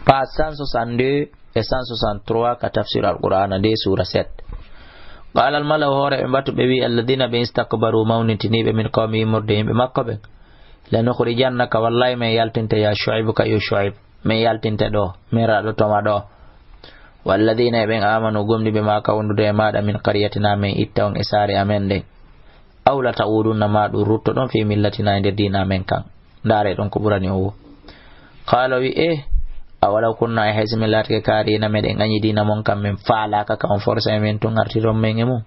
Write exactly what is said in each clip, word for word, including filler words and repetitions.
Page cent soixante-deux e cent soixante-trois ka tafsir Alqur'aana nde, suura sept. Qaala al-mala'u, hoore ɓe mbatu ɓe wi, alladina ɓe istakbaru, mawnintiniiɓe, min qawmi, immorde yimɓe makko ɓen, lanukhrijannaka, wallahi men yaltinte, ya Shu'aybu, ka yo Shu'ayb, men yaltinte ɗo, men raɗotoma ɗo. Walladina e ɓen amanu, gomɗiɓe ma ka wondude e maɗa, min qaryatina, men itta on e saare amen ɗen. Aw la ta'udunna, ma ɗum rutto ɗon, fi millatina, e nder diina men kan. Ndaare ɗon ko ɓurani on wo. Qaala wi, e, awalaw kunna, e haysi min laatike kaarina, meɗen añi diina mon kan, men faalaaka ka on forsa e men tun artiron men e mum.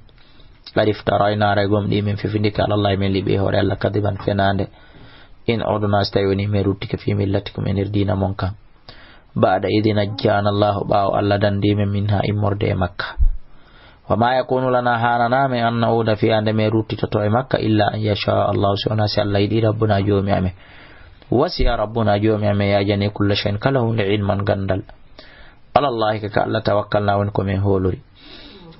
Qad iftarayna, aray gomɗi men fifindike, alallahi, men liɓi e hoore Allah, kadiban, fenaande. In udna, si tawi woni men ruttike, fi millatikum, e nder diina mon kan. Ba'da idh najjana Allahu, ɓaawo Allah dandi men, minha, immorde e makka. Wa ma yakunu lana, hanana men, an na'uda fiha, nde men ruttitoto e makka, illa an yasha Allahu, si wona si Allah yiɗi, rabbuna, joomi amen. Wasi'a rabbuna, joomi amen yaajani, kulla shay'in, kala hunde, ilman, gandal. Alallahi, ka Allah tawakkalna, woni ko men hoolori.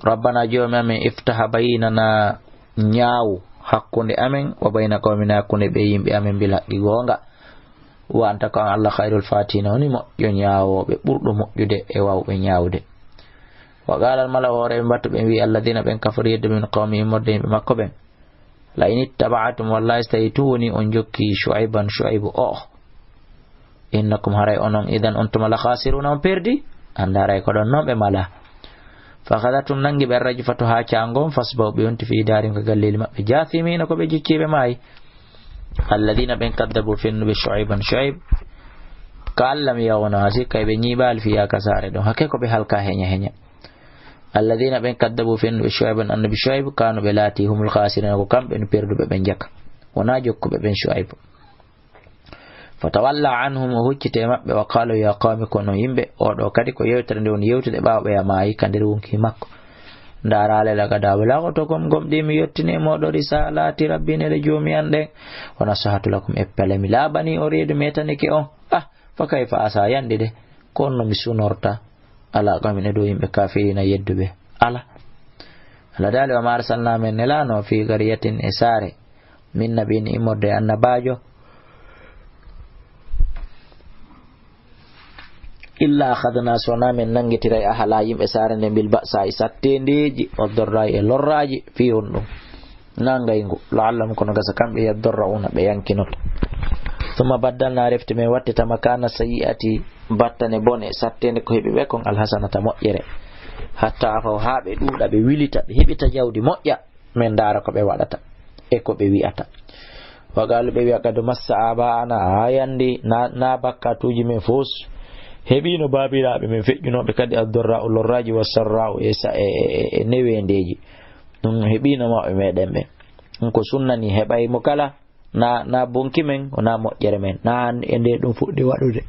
Rabbana, joomi amen, iftaha baynana, ñaawu hakkunde amen, wa bayna qawmina, hakkunde ɓe yimɓe amen, bil haqqi, goonga. Wa anta, ko an Allah, khayrul fatihina, woni moƴƴo ñaawooɓe, ɓurɗo moƴƴude e waawɓe ñaawde. Wa qaala al mala'u, hoore ɓe mbatu ɓen wi, alladina ɓen kafaru, yedduɓe, min qawmi, immorde yimɓe makko ɓen, la in ittaba'tum, wallahi, si tawi tun woni on jokki Shu'ayban, Shu'aybu o, innakum, haray onon, idan, on tuma, la khasiruna, on perdi. Anda, haray ko ɗon non ɓe mala. Fa akhadhathum, nangi ɓe, rajfatu, haa caango on, fasbahu, ɓe yonti, fi daarihim, ka galleeli maɓɓe, jathimina, ko ɓe jicciiɓe maayi. Alladina ɓen kaddabu, fennuɓe Shu'ayban, Shu'ayb, ka'an lam yaghnaw, hasi kay ɓe ñiiɓaali, fiha, ka saare ɗon, hakke ko ɓe halka heña heña. Alladina ɓen kaddabu, fennuɓe Shu'ayban, annabi Shu'ayb, kanu, ɓe laati, humul khasirina, ko kamɓe no perduɓe ɓen jaka, wona jokkuɓe ɓen Shu'ayb. Fatawalla anhum, o hucciti e maɓɓe, wa qaala, ya qawmi, ko onon yimɓe, oɗo kadi ko yewtere nde woni yewtude ɓaawo ɓeya maayi ka nder wonki makko. Ndaaraale, laqad ablaghtukum, gomɗii mi yottini e mooɗon, risalati rabbi, nele joomi an ɗen, wa nasahatu lakum, e pele mi laaɓani on, reedu metanike on. Ah, fa kayfa asa, yande de, ko honno mi sunorta, ala qawmin, e dow yimɓe, kafirina, yedduɓe. Ala. Allah daali, wa ma arsalna, men nelaano, fi qaryatin, e saare, min nabiyyin, immorde e annabaajo, illa akhadna, so wona men nangitiray, ahala, yimɓe saare nden, bil ba'sa, e satteendeeji, wa darra, e lorraaji, fi on ɗum. Nangay ngu, la'allahum, kono gasa kamɓe, yaddarra'una, ɓe yankinoto. Thumma baddalna, refti men wattita, makana sayyi'ati, battane bone, satteende ko heɓi ɓe kon, alhasanata, moƴƴere. Hatta afaw, haa ɓe ɗuuɗa, ɓe wilita, ɓe heɓita jawdi moƴƴa, men ndaara ko ɓe waɗata e ko ɓe wi'ata. Wa qalu, ɓe wi'a, qad massa aba'ana, haa yandi na, na bakkatuuji men fof heɓino baabiraaɓe men feƴƴunooɓe kadi, addarra'u, lorraaji, wa sarra'u, e sa-, e, e, e neweendeeji. Ɗum heɓino mawɓe meɗen ɓen. Ɗum ko sunna ni, heɓay mo kala, na, na bonki men, wona moƴƴere men. Na e nde ɗum fuɗɗi waɗude.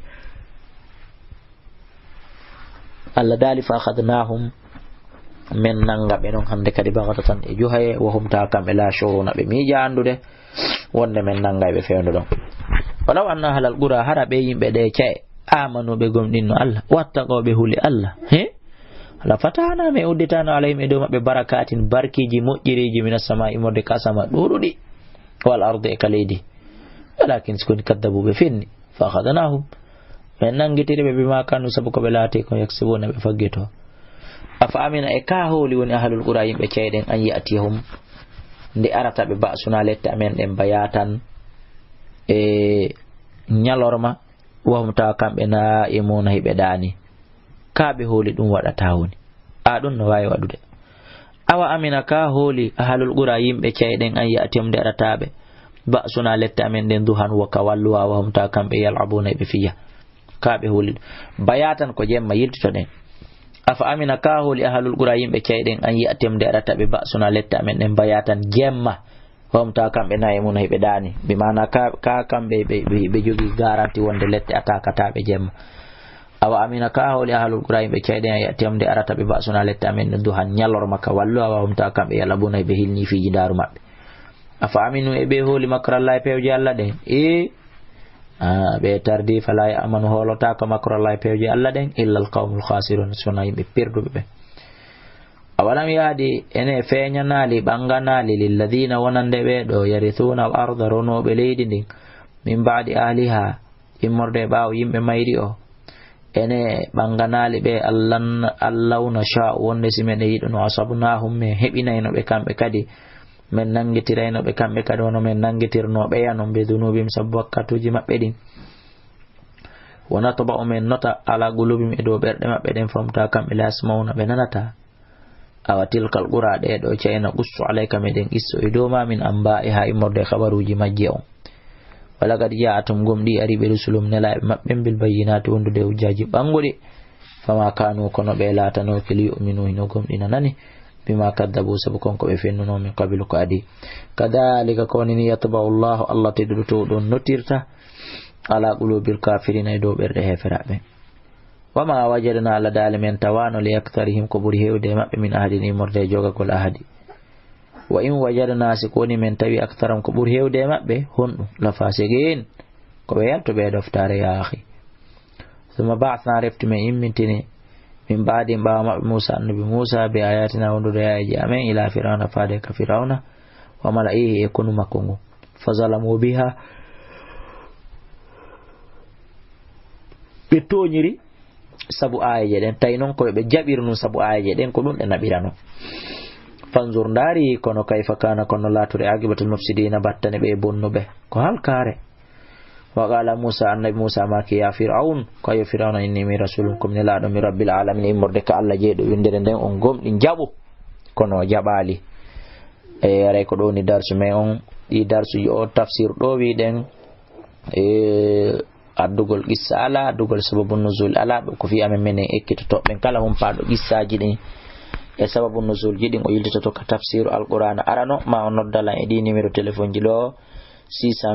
Allah daali, fa akhadnahum, men nanga ɓe ɗon hande kadi, baghtatan, e juhaye, wa hum, tawa kamɓe, la yash'uruna, ɓe miija anndude wonde men nangay ɓe fewndo ɗon. Walaw anna ahlal qura, hara ɓe yimɓe ɗe ca'e, amanu, ɓe gomɗinno Allah, wattaqaw, ɓe huli Allah, he? La fatahna, men udditano, alayhim, e dow maɓɓe, barakatin, barkiiji moƴƴiriiji, minas samaa'i, immorde ka sama ɗuuɗuɗi, wal ardi, e ka leydi. Walakin, si koni, kaddabu, ɓe fenni, fa akhadnahum, men nangitiri ɓe, bima kanu, sabu ko ɓe laati kon, yaksibuna, ɓe faggito. Afa amina, e ka hooli, woni ahlul qura, yimɓe ca'e ɗen, an ya'tiyahum, nde arata ɓe, ba'suna, lette amen ɗen, bayatan, e ñalorma, wa hum, tawa kamɓe, na'imuna, hiɓe ɗaani. Ka ɓe hooli ɗum waɗata woni? A, ɗum no waawi waɗude. Awa amina, ka hooli ahlul qura, yimɓe ca'e ɗen, an ya'tiyahum, nde arata ɓe, ba'suna, lette amen ɗen, duhan, wa ka walluha, wa hum, tawa kamɓe, yal'abuna, hiɓe fija. Ka ɓe hooli ɗum. Bayatan, ko jemma, yiltitoɗen. Afa amina, ka hooli ahlul qura, yimɓe ca'e ɗen, an ya'tiyahum, nde arata ɓe, ba'suna, lette amen ɗen, bayatan, jemma, wa hum, tawa kamɓe, na'imuna, hiɓe ɗaani. Bi maana ka, ka kamɓe ɓe, ɓe, ɓe jogii garanti wonde lette atakata ɓe jemma. Awa amina, ka hooli ahlul qura, yimɓe ca'e ɗen, an ya'tiyahum, nde arata ɓe, ba'suna, lette amen ɗen, duhan, ñalorma, ka walluha, wa hum, tawa kamɓe, yal'abuna, hiɓe hilni fiiji ndaaru maɓɓe. Afa aminu, e ɓe hooli, makrallahi, pewje Allah ɗen? E, a, ɓe tardi, fala ya'manu, hoolotaako, makrallahi, pewje Allah ɗen, illa al qawmul khasirun, sona yimɓe perduɓe ɓen. Awalam yahdi, ene feeñanaali, ɓannganaali, lilladina, wonande ɓee ɗo, yarithuna al arda, ronooɓe leydi ndin, min ba'di ahliha, immorde e ɓaawo yimɓe mayri o, ene ɓannganaali ɓe, allan-, allaw na sha, wonde si meɗen yiɗuno, asabnahum, men heɓinayno ɓe kamɓe kadi, men nanngitirayno ɓe kamɓe kadi, wano men nanngitirno ɓe ya non, bi dunubihim, sabu bakkatuuji maɓɓe ɗin. Wa natba'u, men nota, ala qulubihim, e dow ɓerɗe maɓɓe ɗen, fahum, tawa kamɓe, la yasma'una, ɓe nanataa. Awa tilkal qura, ɗee ɗoo ca'e, naqussu alayka, meɗen qisso e dow maa, min anba'iha, immorde e habaruuji majje on. Wa laqad ja'athum, gomɗii arii ɓe, rusulum, nelaaɓe maɓɓe, bil bayyinati, wondude e hujjaaji ɓannguɗi. Fama kanu, kono ɓe laatanooki, li yu'minu, hino gomɗinanani, bima kaddabu, sabu kon ko ɓe fennuno, min qablu, ko adii. Kadhalika, ko nii, yatba'u Allahu, Allah tedduɗo towɗo on, notirta, ala qulubil kafirina, e dow ɓerɗe heeferaaɓe. Wa ma wajadna, Allah daali, men tawaano, li aktharihim, ko ɓuri heewde e maɓɓe, min ahadin, immorde e jogagol ahadi. Wa in wajadna, si ko woni men tawi, aktharahum, ko ɓuri heewde e maɓɓe, honɗum? La fasiqin, ko ɓe yaltuɓe e ɗoftaare, ya akhi. Thumma ba'athna, refti men immintini, min ba'dihim, ɓaawo maɓɓe, Musa, annabi Musa, bi ayatina, wondude e aayeeji amen, ila Fir'awna, faade ka Fir'awna, wa mala'ihi, e konu makko ngu. Fa zalamu biha, ɓe tooñiri sabu aayeeje ɗen, tawi non ko ɓe jaɓiri nun sabu aayeeje ɗen, ko ɗum ɗe naɓirano. Fanzur, ndaari, kono, kayfa kana, kono laaturi, aqibatul mufsidina, battane ɓe bonnuɓe, ko halkaare. Wa qala Musa, annabi Musa maaki, ya Fir'aun, ko yo Fir'auna, inni min rasulun, ko mi nelaaɗo, min rabbil alamin, immorde ka Allah jeyɗo winndere nden, on gomɗi jaɓo, kono o jaɓaali. E aray ko ɗo woni darsu men on, ɗi darsuji o tafsir ɗo wiɗen, e addugol qissa ala, addugol sababu nuzul ala, ɗum ko fii amen menen ekkitoto. Ɓen kala humpaaɗo qissaaji ɗin e sababu nuzulji ɗin, o yiltitoto ka tafsiru Alqur'aana arano, ma o nodda lan e ɗi numéro téléphone ji ɗo, six cent